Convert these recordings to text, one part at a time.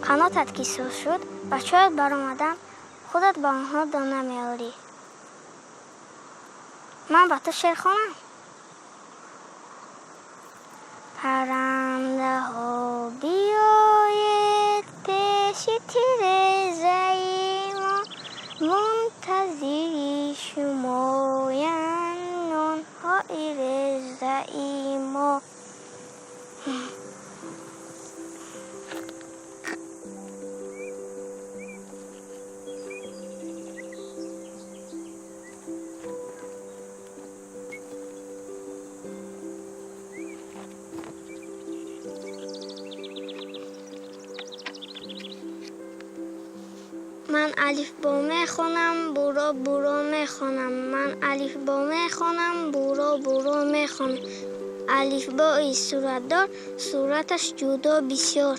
Қанотат ки соз шуд, бачаҳоят баромадан, худат ба онҳо дона меорӣ. Ман ба ту шеър хонам? Паррандаҳо биёед пеши тирезаи мо, мунтазири шумоянд нонҳои резаи мо. Ман алифбо мехонам, буро буро мехонам. Ман алифбо мехонам, буро буро мехонам. Алифбои суратдор, сураташ ҷудо бисёр.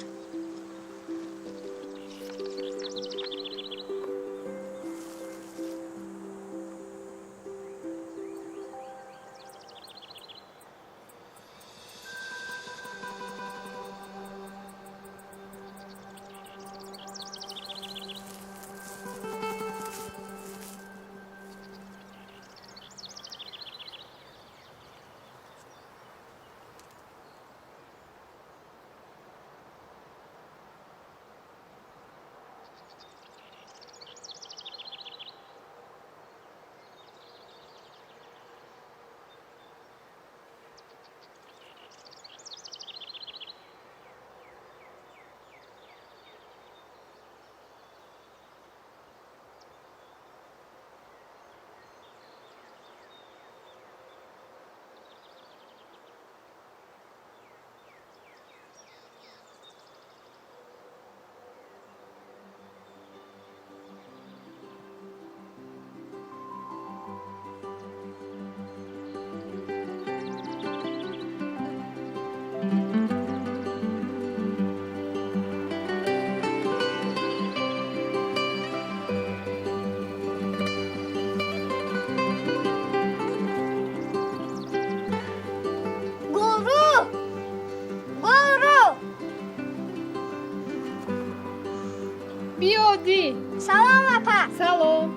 Биёдӣ. Салом, апа. Салом.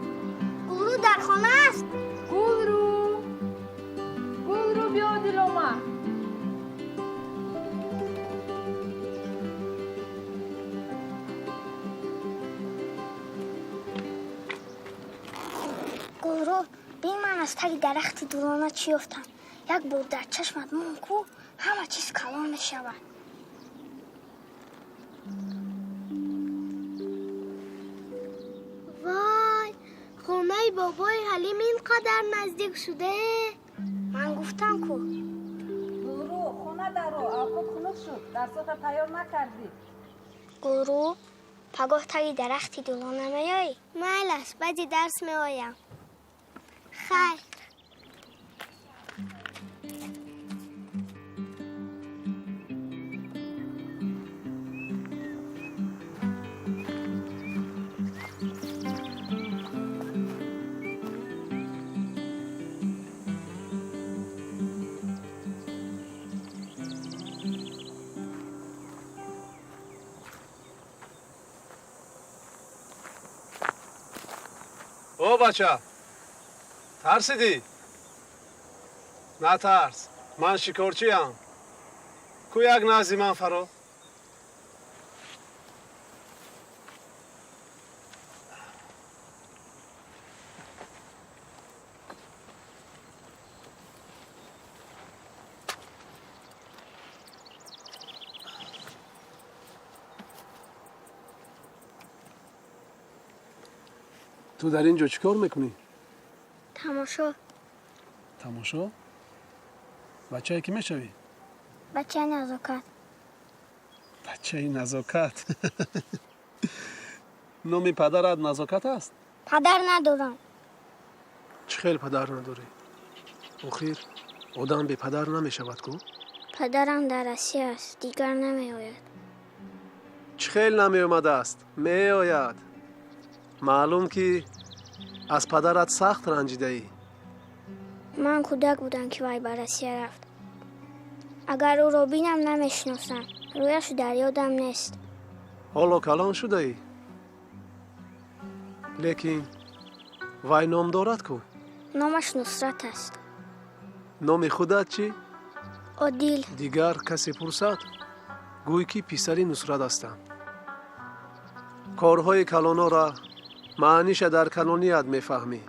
Гулрӯ дар хона аст? Гулрӯ, Гулрӯ, биё, дилома. Гулрӯ, бин, ман аз таги дарахти дулона чӣ ёфтам. Як бор дар чашмат мон ку, ҳама чиз калон мешавад. Вой, хонаи бобои Ҳалим ин қадар наздик шуде? Ман гуфтам ку. Гулрӯ, хона даро, авқот хунук шуд, дарсота тайёр накардӣ. Гулрӯ, пагоҳ таги дарахти дулона меоӣ? Майлаш, баъди дарс меоям. Хайр. О, бача, тарсидӣ? Натарс, ман шикорчиам. Ку як назди ман фаро. Ту дар ин ҷо чӣ кор мекунӣ? Тамошо. Тамошо? Бачае кӣ мешавӣ? Бачаи назокат. Бачаи назокат. Номи падарат Назокат аст? Падар надорам. Чӣ хел падар надорӣ? Охир одам бепадар намешавад ку? Падарам дар Россия аст, дигар намеояд. Чӣ хел намеомадааст? Меояд. Маълум ки аз падарат сахт ранҷидаӣ. Ман кӯдак будам, ки вай ба Россия рафт. Агар ӯро бинам, намешиносам. Рӯяш дар ёдам нест. Ҳоло калон шудаӣ, лекин вай ном дорад ку? Номаш Нусрат аст. Номи худат чӣ? Одил. Дигар касе пурсад, гӯй ки писари Нусрат ҳастам. Корҳои калонора маъниша дар калоният мефаҳмӣ.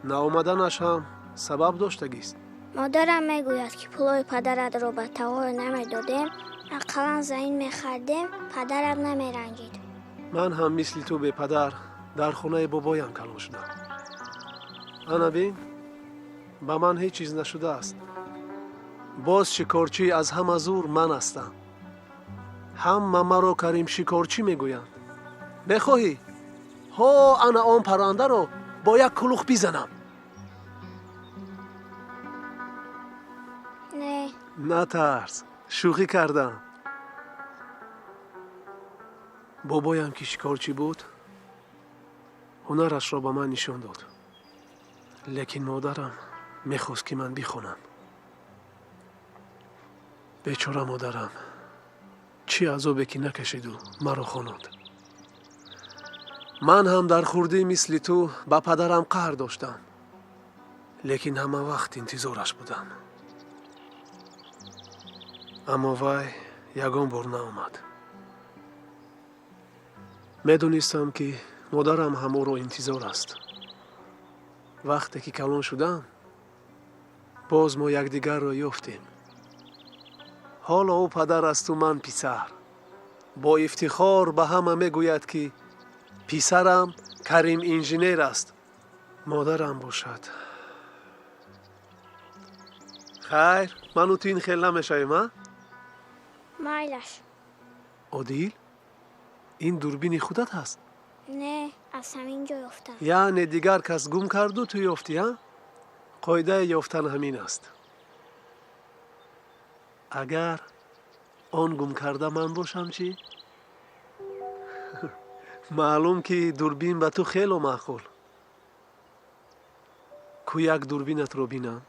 Наомаданаш ҳам сабаб доштагист. Модарам мегӯяд, ки пулҳои падаратро ба тағой намедодем, ақаллан замин мехардем, падарат намеранҷид. Ман ҳам мисли ту бепадар дар хонаи бобоям калон шудам. Ана бин, ба ман ҳеҷ чиз нашудааст. Боз шикорчӣ аз ҳама зур ман ҳастам. Ҳама маро Карим шикорчӣ мегӯянд. Мехоҳӣ? Ҳо, ана он паррандаро бо як кулух бизанам. Не. Натарс, шӯхӣ кардам. Бобоям ки шикорчӣ буд, ҳунарашро ба ман нишон дод. Лекин модарам мехост, ки ман бихонам. Бечора модарам чӣ азобе ки накашиду маро хононд. Ман ҳам дар хурдӣ мисли ту ба падарам қаҳр доштам, лекин ҳама вақт интизораш будам. Аммо вай ягон бор наомад. Медонистам, ки модарам ҳам ӯро интизор аст. Вақте ки калон шудам, боз мо якдигарро ёфтем. Ҳоло ӯ падар асту ман писар. Бо ифтихор ба ҳама мегӯяд, ки писарам Карим инженер аст. Модарам бошад. Хайр, ману ту ин хел намешавем, а? Майлаш. Одил, ин дурбини худат ҳаст? Не, аз ҳамин ҷо ёфтам. Яъне дигар кас гум карду ту ёфтӣ, а? Қоидаи ёфтан ҳамин аст. Агар он гум карда ман бошам чӣ? Маълум, ки дурбин ба ту хело маъқул. Ку як дурбинатро бинам?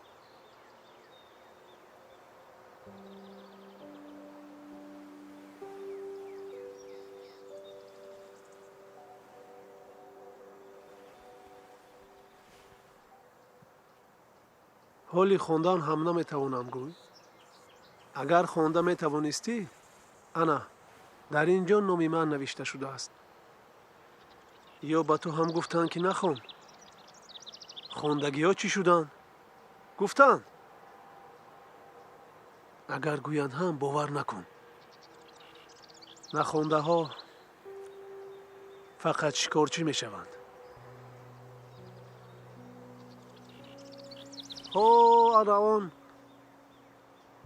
Ҳоли хондан ҳам наметавонам, гӯй. Агар хонда метавонистӣ, ана дар ин ҷо номи ман навишта шудааст. Ё ба ту ҳам гуфтанд, ки нахон? Хондагиҳо чӣ шуданд? Гуфтанд. Агар гӯянд ҳам бовар накун. Нахондаҳо фақат шикорчӣ мешаванд. Ҳо, ана он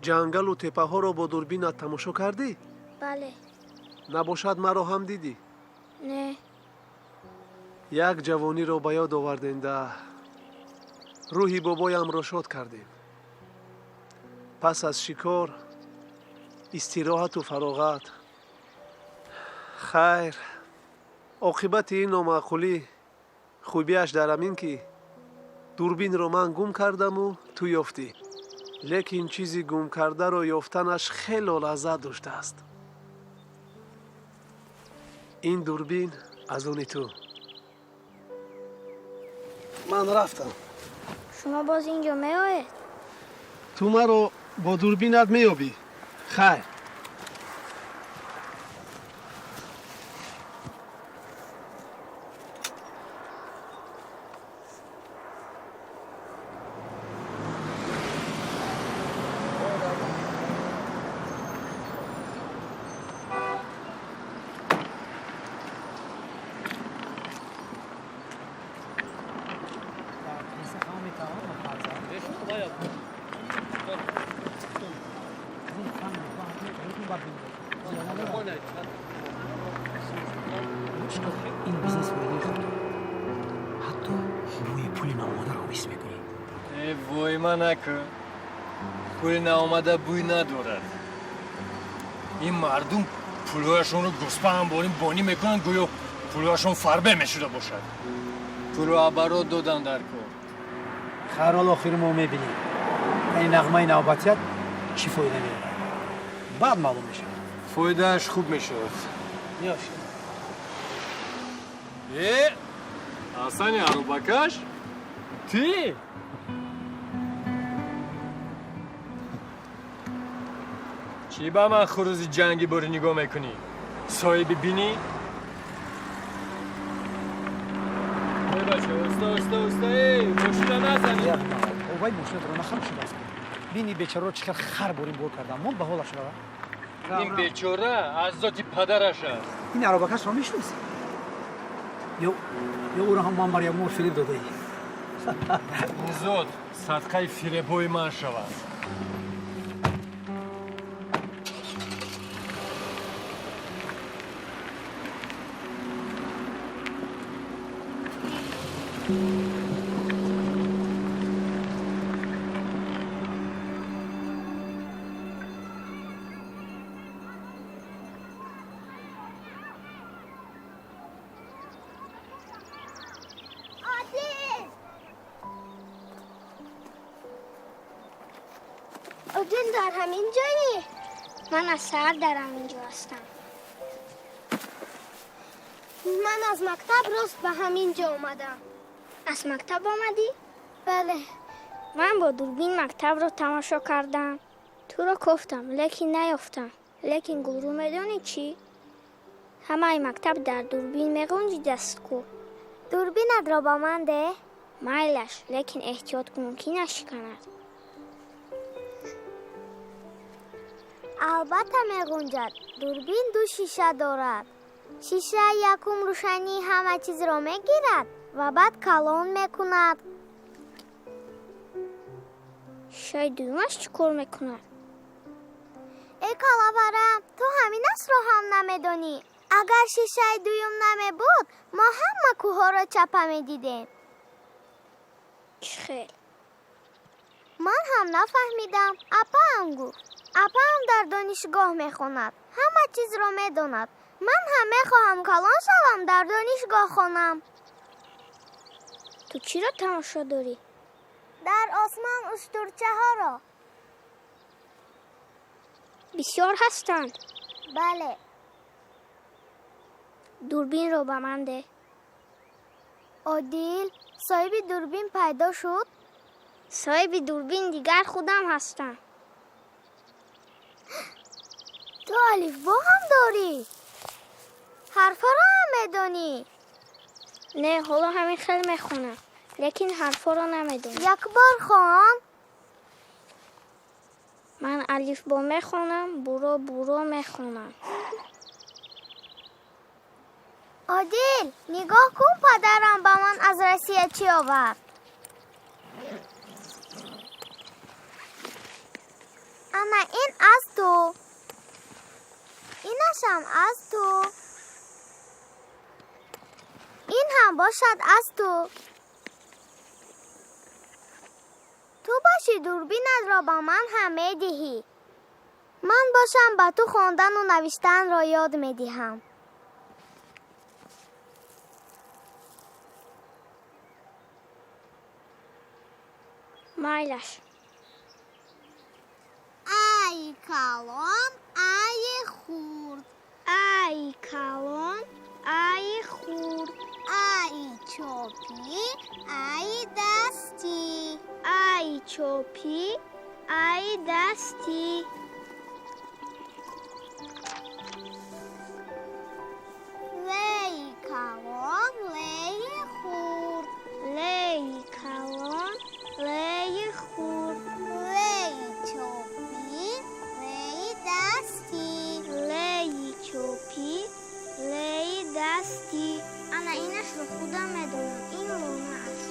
ҷангалу теппаҳоро бо дурбинат тамошо кардӣ? Бале. Набошад, маро ҳам дидӣ? Не. Як ҷавониро ба ёд оварденда рӯҳи бобоямро шод кардем. Пас аз шикор истироҳату фароғат. Хайр, оқибати ин номаъқулӣ хубиаш дар ҳамин, ки дурбинро ман гум кардаму ту ёфтӣ. Лекин чизи гумкардаро ёфтанаш хело лаззат доштааст. Ин дурбин аз они ту. Ман рафтам. Шумо боз ин ҷо меоед? Ту маро бо дурбинат меёбӣ. Хайр. Ин бизнес фоидаи хуб дорад. Ҳатто бӯи пули наомадаро ҳис мекунӣ. Э, войма накун. Пули наомада бӯй надорад. Ин мардум пулҳояшонро гӯспаам борин бонӣ мекунанд, гӯё пулҳояшон фарбе мешуда бошад. Пулу оборот додан дар кор. Хайр, ҳол охири мо мебинем. Ин нағмаи навбатият чӣ фоида меорад. Баъд маълум мешавад. Фоидааш хуб мешавад. Э, Ҳасани аробакаш, ти? Чӣ ба ман хурӯзи ҷангӣ бори нигоҳ мекунӣ? Соҳиби бинӣ? Э, бача, оста, оста, оста, э, мошина назанӣ. Вай мошинатро нахароб шудааст. Бини бечораро чӣ хел хар борин бор кардам. Мон ба ҳолаш рава. Ин бечора аз зоти падараш аст. Ин аробакашро мешиносӣ? Ё ӯро ҳам ман бар ягон фиреб додаӣ? Ин зот садқаи фиребҳои ман шавад. Одил, дар ҳамин ҷойӣ? Ман аз саҳар дар ҳамин ҷо ҳастам. Ман аз мактаб рост ба ҳамин ҷо омадам. Аз мактаб омадӣ? Бале. Ман бо дурбин мактабро тамошо кардам. Туро кофтам, лекин наёфтам. Лекин Гулрӯ медонӣ чӣ? Ҳамаи мактаб дар дурбин меғунҷидаст ку. Дурбинатро ба ман деҳ. Майлаш, лекин эҳтиёт кун, ки нашиканад. Албатта меғунҷад. Дурбин ду шиша дорад. Шишаи якум рӯшании ҳама чизро мегирад ва баъд калон мекунад. Шишаи дуюмаш чӣ кор мекунад? Э, калавара, ту ҳаминасро ҳам намедонӣ. Агар шишаи дуюм намебуд, мо ҳама кӯҳҳоро чапа медидем. Чӣ хел? Ман ҳам нафаҳмидам. Апаам гуфт. Апаам дар донишгоҳ мехонад, ҳама чизро медонад. Ман ҳам мехоҳам калон шавам, дар донишгоҳ хонам. Ту чиро тамошо дорӣ? Дар осмон устурчаҳоро. Бисёр ҳастанд? Бале. Дурбинро ба ман деҳ. Одил, соҳиби дурбин пайдо шуд? Соҳиби дурбин дигар худам ҳастам. Ту алифбо ҳам дорӣ? Ҳарфҳоро ҳам медонӣ? Не, ҳоло ҳамин хел мехонам, лекин ҳарфҳоро намедонам. Як бор хон. Ман алифбо мехонам, буро буро мехонам. Одил, нигоҳ кун, падарам ба ман аз Россия чӣ овард. Ана ин аз ту. Инашам аз ту. Ин ҳам бошад аз ту. Ту боши дурбинатро ба ман ҳам медиҳӣ. Ман бошам ба ту хондану навиштанро ёд медиҳам. Майлаш. Ай калон, ай хурд. Ай калон, ай хурд. Ай чопӣ, ай дастӣ. Ай чопӣ, ай дастӣ. Лей калон, лей хурд. Лей калон, лей хурд. Лей чопӣ, лей дастӣ. Лей чопӣ, лей дастӣ. Ана инашро худам медонам. Ин лона аст.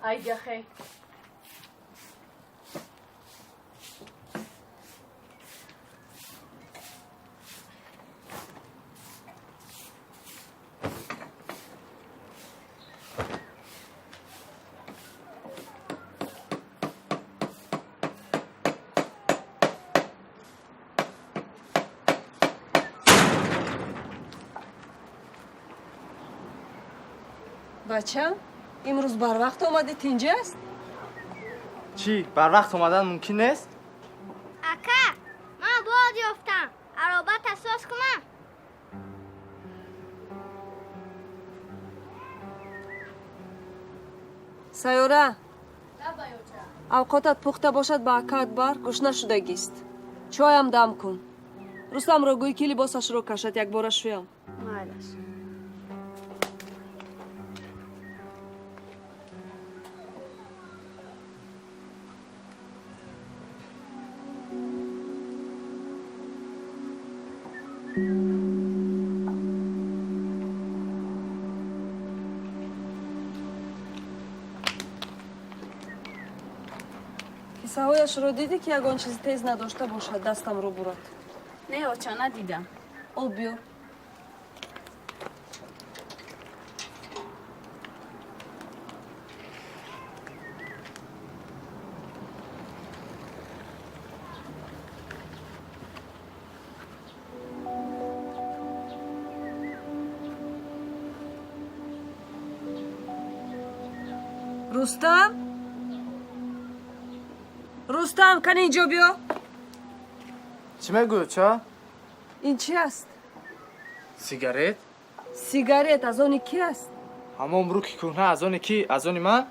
Ай гахе. Бачам, имрӯз барвақт омадӣ, тинҷ аст? Чӣ, барвақт омадан мумкин нест? Ака, ман бод ёфтам. Аробата соз кунам? Сайёра, авқотат пухта бошад, ба акаат бар, гушна шудагист. Чоям дам кун. Рустамро гӯй, ки либосашро кашад, якбора шӯям. Майлаш. Кисаҳояшро дидӣ, ки ягон чизи тез надошта бошад, дастамро бурад? Не, оча, надидам. Об биёр. Рустам, Рустам, кани инҷо биё. Чӣ мегӯӣ, ча? Ин чӣ аст? Сигарет. Сигарет аз они кӣ аст? Ҳамон руки кӯҳна аз они кӣ? Аз они ман?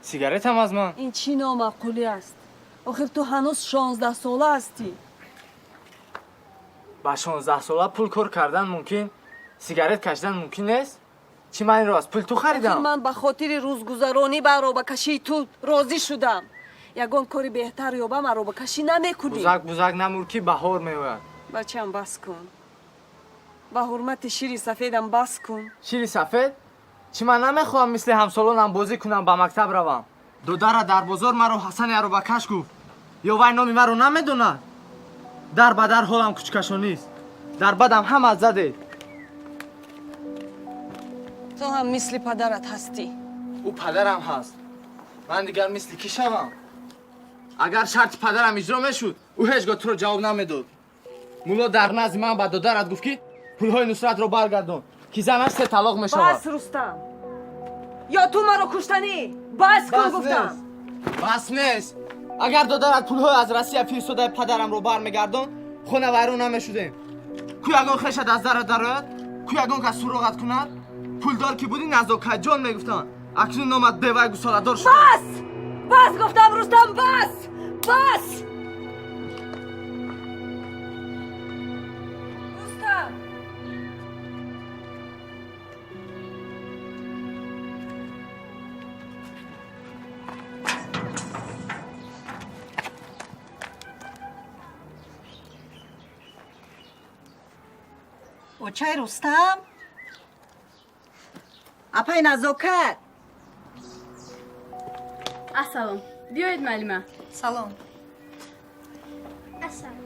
Сигаретам аз ман. Ин чӣ номаъқулӣ аст? Охир ту ҳанӯз 16-сола ҳастӣ. Ба 16-сола пул кор кардан мумкин, сигарет кашидан мумкин нест? Чӣ, ман инро аз пули ту харидам? Ман ба хотири рӯзгузаронӣ ба аробакашии ту розӣ шудам. Ягон кори беҳтар ёбам, аробакашӣ намекунӣ. Бузак, бузак намур, ки баҳор меояд. Бачам, бас кун. Ба ҳурмати шири сафедам, бас кун. Шири сафед? Чӣ, ман намехоҳам мисли ҳамсолонам бозӣ кунам, ба мактаб равам? Додара дар бозор маро Ҳасани аробакаш гуфт. Ё вай номи маро намедонад? Дар ба дар ҳолам кучкашонист. Дар бадам ҳама задед. Ту ҳам мисли падарат ҳастӣ. Ӯ падарам ҳаст. Ман дигар мисли кӣ шавам? Агар шарти падарам иҷро мешуд, ӯ ҳеҷ гоҳ туро ҷавоб намедод. Мулло дар назди ман ба додарат гуфт, ки пулҳои Нусратро баргардон, ки занаш се талоқ мешавад. Бас, Рустам, ё ту маро куштанӣ? Бас кун, гуфтам. Бас нест. Агар додарат пулҳои аз Россия фиристодаи падарамро бармегардон, хона вайрон намешудем. Ку ягон хешат аз дарат дарояд, ку ягон кас суроғат кунад? Пулдор ки будӣ, Назокатҷон мегуфтанд. Акнун номат бевай гусоладор шуд. Бас, бас гуфтам, Рустам, бас, бас! Рустам! Очай Рустам, апай Назокат. Ассалом, биёед, муаллима. Салом. Ассалом.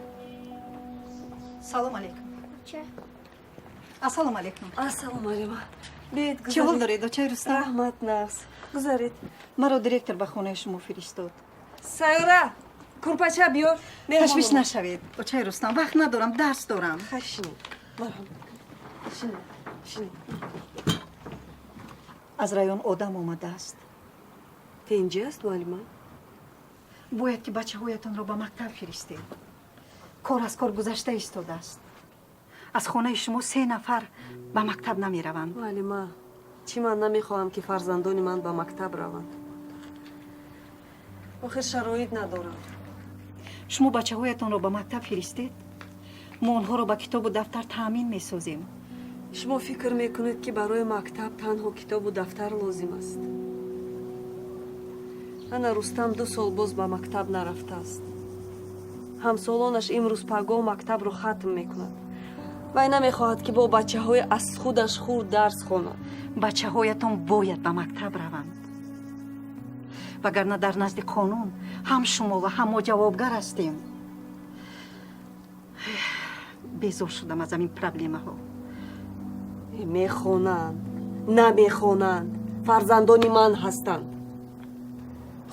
Салом алейкум. Оча. Ассалому алейкум. Ассалом, муаллима, биёед. Чӣ ҳол доред, очай Рустам? Раҳмат, нағз, гузаред. Маро директор ба хонаи шумо фиристод. Сайёра, курпача биёр. Ташвиш нашавед, очай Рустам, вақт надорам, дарс дорам. Шинед, марҳамат, шинед, шинед. Аз район одам омадааст. Тинҷӣ аст, муаллима? Бояд ки бачаҳоятонро ба мактаб фиристед. Кор аз кор гузашта истодааст. Аз хонаи шумо се нафар ба мактаб намераванд. Муаллима, чӣ ман намехоҳам, ки фарзандони ман ба мактаб раванд? Охир шароит надорам. Шумо бачаҳоятонро ба мактаб фиристед, мо онҳоро ба китобу дафтар таъмин месозем. Шумо фикр мекунед, ки барои мактаб танҳо китобу дафтар лозим аст? Ана Рустам 2 сол боз ба мактаб нарафтааст. Ҳамсолонаш имрӯз пагоҳ мактабро хатм мекунад. Вай намехоҳад, ки бо бачаҳои аз худаш хурд дарс хонад. Бачаҳоятон бояд ба мактаб раванд, вагарна дар назди қонун ҳам шумо ва ҳам мо ҷавобгар ҳастем. Безор шудам аз ҳамин проблемаҳо. Мехонанд, намехонанд, фарзандони ман ҳастанд.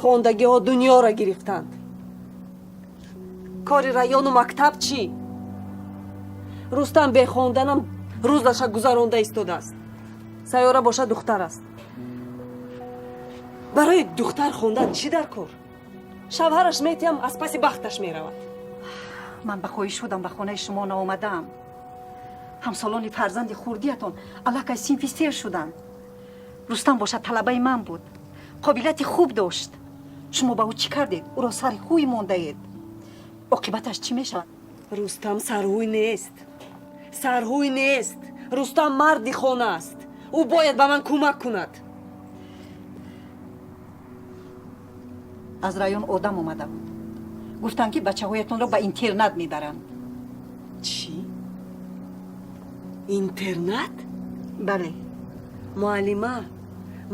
Хондагиҳо дунёро гирифтанд. Кори району мактаб чӣ? Рустам бехонданам рӯзаша гузаронда истодааст. Сайёра боша духтар аст. Барои духтар хондан чӣ дар кор? Шавҳараш метиҳам, аз паси бахташ меравад. Ман ба хоҳиш шудам ба хонаи шумо наомадаам. Ҳамсолони фарзанди хурдиятон аллакай синфи сер шуданд. Рустам бошад, талабаи ман буд, қобилияти хуб дошт. Шумо ба ӯ чӣ кардед? Ӯро сари ҳуй мондаед. Оқибаташ чӣ мешавад? Рустам сарҳуй нест, сарҳуй нест. Рустам марди хона аст, ӯ бояд ба ман кӯмак кунад. Аз район одам омада буд, гуфтанд, ки бачаҳоятонро ба интернат мебаранд. Чӣ? Интернат? Бале. Муаллима,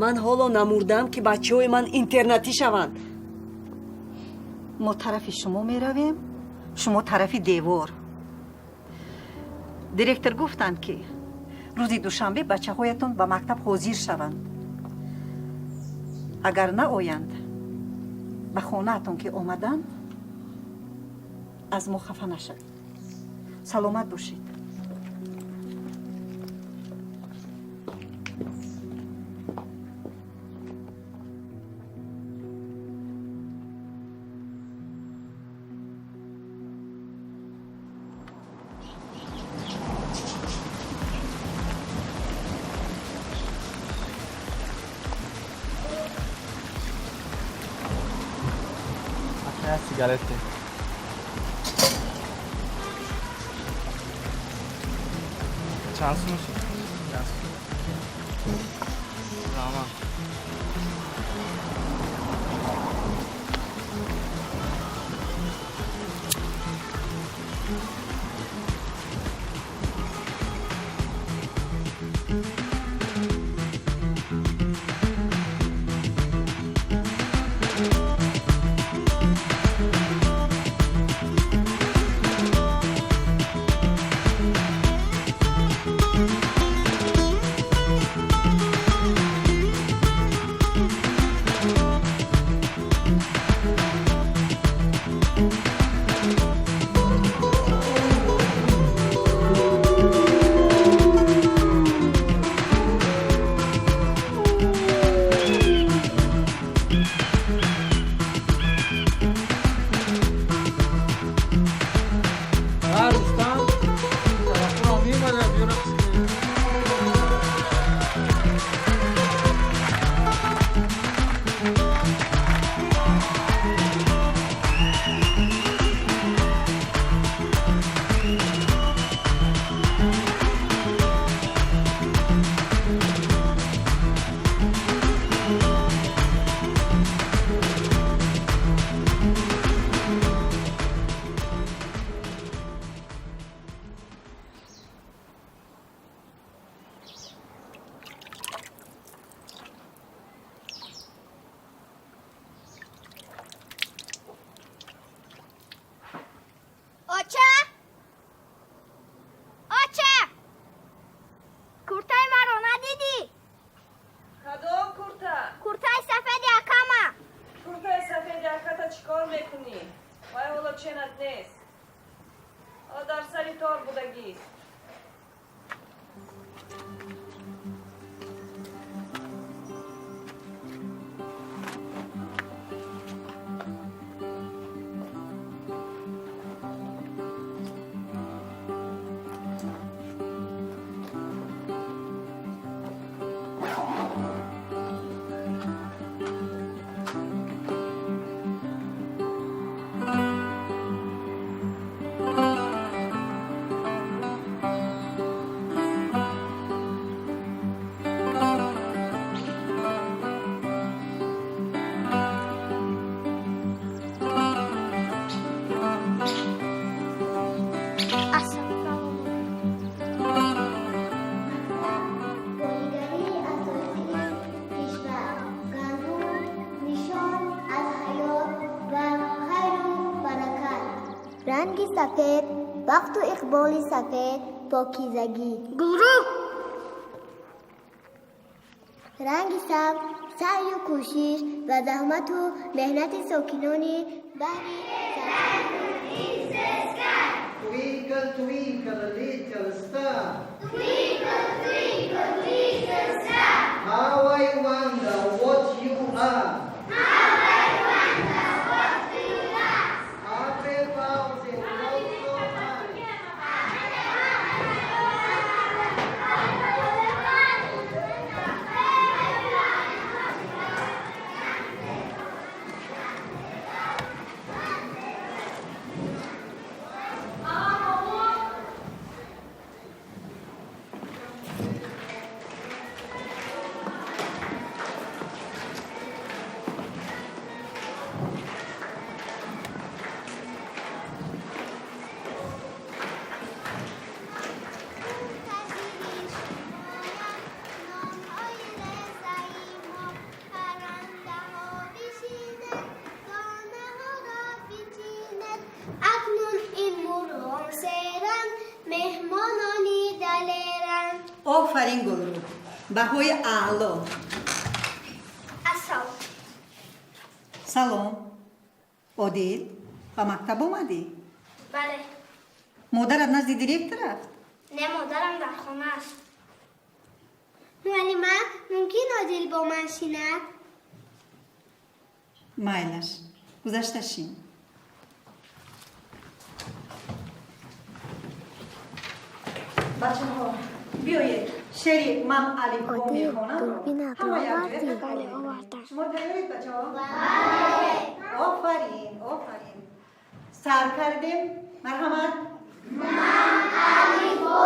ман ҳоло намурдам, ки бачаҳои ман интернатӣ шаванд. Мо тарафи шумо меравем, шумо тарафи девор. Директор гуфтанд, ки рӯзи душанбе бачаҳоятон ба мактаб ҳозир шаванд. Агар наоянд, ба хонаатон ки омаданд, аз мо хафа нашавед. Саломат бошед. Сигарете. Чанд сум шуд? Раҳмат. Рустам, тарафро мемада, биё рақс кунем. Оча, оча, куртаи маро надидӣ? Кадом курта? Куртаи сафеди акама. Куртаи сафеди аката чӣ кор мекунӣ? Вай ҳоло ченат нест, ҳоло дар сари тор будагист. Ассалому. Боигарии асосии кишвар, гандум нишон аз ҳаёт ва хайру баракат. Ранги сафед бахту иқболи сафед, покизагӣ. Гулрӯ. Ранги сабз саъю кӯшиш ва заҳмату меҳнати сокинони баҳри Twinkle, twinkle, little star. Twinkle, twinkle, little star. How I wonder what you are. Офарин, Гулрӯ, баҳои аъло. Ассалом. Салом, Одил, ба мактаб омадӣ? Бале. Модарат назди директор рафт? Не, модарам дар хона аст. Муаллима, мумкин Одил бо ман шинад? Майлаш, гузашта шин. Бачаҳо, биёед, шеъри «Ман алифбо Одил, мехонам» дурбинатро ҳама якҷоя овардӣ? такрор Бале, мекунем. овардам. Шумо тайёред, бачаҳо? Офарин, офарин, сар кардем, марҳамат. Ман алифбо.